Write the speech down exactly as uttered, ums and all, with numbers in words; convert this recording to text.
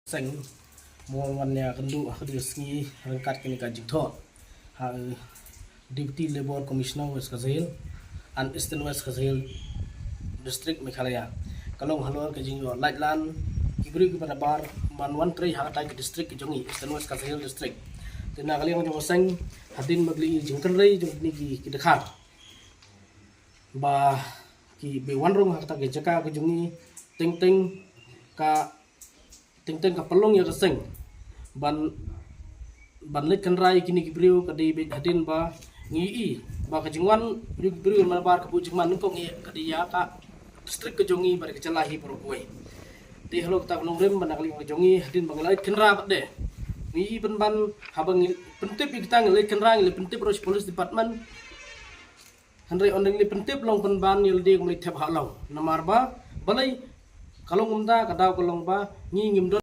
Seng mo wan ïa kynduh ha ka sngi ryngkat kane ka jingthoh ha Deputy Labour Commissioner West Khasi Hills and Eastern West Khasi Hills District, Meghalaya. Ka long halor ka jingïoh laitlan ki briew kiba nabar ban wan trei ha katei ka district ka jong ngi, Eastern West Khasi Hills District. Te na ka liang jong ka seng, hadien ba ki la ïoh jingkynrei jong kine ki, ki dkhar ba ki ba wan rung ha katei ka jaka ka jong ngi, teng teng ka teng teng ka pynlong ïa ka seng ban ban leit kynrei kine ki briew ka dei beit hadien ba ngi i ba ka jingwan briew, briew nabar ka buh jingman nyngkong ïa ka dei ïa ka district ka jong ngi bad ka jylla hi baroh kawei. Te halor katei ka nongrim ba na ka liang ka jong ngi, hadien ba ngi la leit kynrei bad de, ngi i pynban haba ngi pyntip ïa kita, ngi leit kynrei, ngi leit pyntip ruh sha police department. Hynrei ynda ngi leit pyntip long pynban ïa lade kum leit thep ha long. Namar ba balei? Ka long kumta, ka daw ka long ba ngi ngim don